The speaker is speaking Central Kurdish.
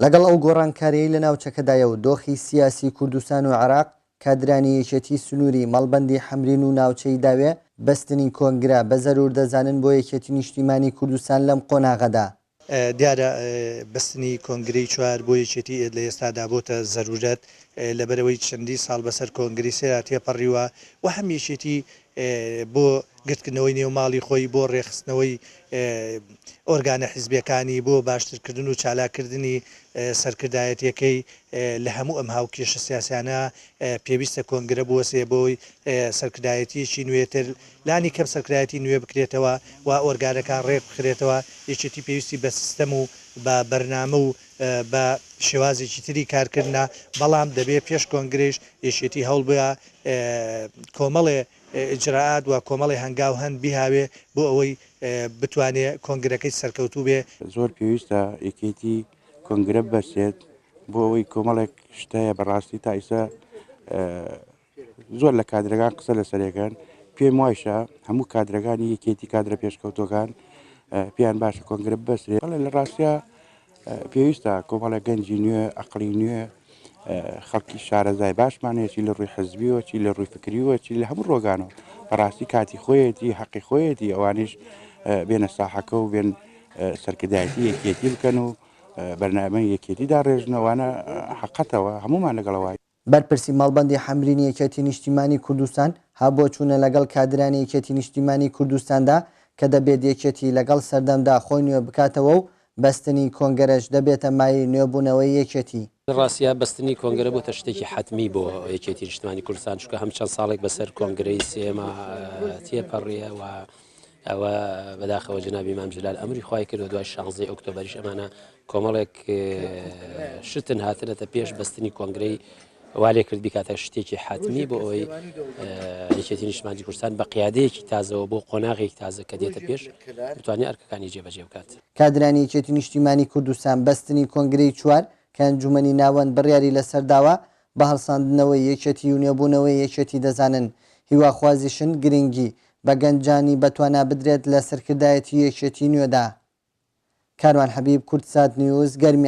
لەگەڵ ئەو گۆڕانکارییەی لە ناوچەکەدایە و دۆخی سیاسی کوردستان و عێراق، کادرانی یەکێتی سنووری مەڵبەندی حەمرین و ناوچەی داوێ بەستنی کۆنگرە بە زەروور دەزانن بۆ یەکێتی نیشتیمانی کوردستان لەم قۆناغەدا. دیارە بەستنی کۆنگرەی چوار بۆ یەکێتی لە ئێستادا بۆتە زەرورەت، لەبەرئەوەی چەندین ساڵ بەسەر کۆنگرەی سێدا تێپەڕیوە و هەم یەکێتی بۆ گردکردنەوەی نێو ماڵی خۆی، بۆ ڕێکخستنەوەی ئۆرگانە حیزبیەکانی، بۆ باشترکردن و چالاککردنی سەرکردایەتیەکەی لە هەموو ئەم هاوکێشە سیاسیانە پێویستە کۆنگرە بوەسێ بۆی سەرکردایەتیەکی نوێتر لانی کەم سەرکردایەتی نوێ بکرێتەوە و ئۆرگانەکان ڕێک بخرێتەوە، یەکێتی پێویستی بە سیستەم و بە بەرنامە و بە شێوازێکی تری کارکردنە، بەڵام دەبێ پێش کۆنگرەیش یەکێتی هەوڵ بدا کۆمەڵێ ئیجرائات و کۆمەڵێ هەنگاو هەن بیهاوێ بۆ ئەوەی بتوانێ کۆنگرەکەی سەرکەوتوو بێ. زۆر پێویستە یەکێتی کۆنگرە ببەستێت بۆ ئەوەی کۆمەڵێک شت هەیە بەڕاستی تا ئیستا زۆر لە کادرەکان قسە لەسەرەکەن پێم وایشە هەموو کادرەکانی یەکێتی کادرە پێشکەوتوەکان پێیان باشە کۆنگرە ببەسترێ بەڵێ لە ڕاستە پێویستە کۆمەڵە گەنجی نوێ ئەقلی نوێ خەڵکی شارەزای باشمان هەیە چی لە ڕووی حزبیەوە چی لە ڕووی فکریوە چی لە هەموو ڕۆگانەوە بەڕاستی کاتی خۆیەتی حەقی خۆیەتی ئەوانیش بێنە ساحەکە و بێن سەرکردایەتی یەکێتی بکەن و بەرنامەی یەکێتی داڕێژنەوانە حەقەتەوە هەمومان لەگەڵەوە بەرپرسی مەڵبەندی حەمرینی یەکێتی نیشتیمانی کوردستان هاوبۆچوونە لەگەڵ کادرانی یەکێتی نیشتیمانی کوردستاندا کە دەبێت یەکێتی لەگەڵ سەردەمدا خۆی نوێ بکاتەوە و بەستنی کۆنگەرەش دەبێتە مایەی نوێبوونەوەی یەکێتی. لە ڕاستیا بەستنی کۆنگرە بۆتە شتێکی حەتمی بۆ یەکێتی نیشتمانی کوردستان، چونکە هەم چەند ساڵێک بەسەر کۆنگرەی سێما تێپەڕیە و ئەوە بەداخەوە جەنابی مام جەلال ئەمری خوای کرد و دوای شانزەی ئۆکتۆبەریش ئەمانە کۆمەڵێک شتن هاتنەتە پێش بەستنی کۆنگرەی وا لێ کرد بیکاتە شتێکی حتمی بۆ ئەوەی یەکێتی نیشتمانی کوردستان بە قیادەیەکی تازەوە بۆ قۆناغێکی تازە کە دێتە پێش بتوانێت ئەرکەکانی جێبەجێ بکات. کادرانی یەکێتی نیشتیمانی کوردستان بەستنی کۆنگرەی چوار کە ئەنجومەنی ناوەند بڕیاری لەسەر داوە بە هەڵساندنەوەی یەکێتی و نوێبوونەوەی یەکێتی دەزانن، هیواخوازیشن گرنگی بە گەنجانی بەتوانا بدرێت لە سەرکردایەتی یەکێتی نوێدا. کاروان حەبیب، کوردسات نیوز، گەرمیان.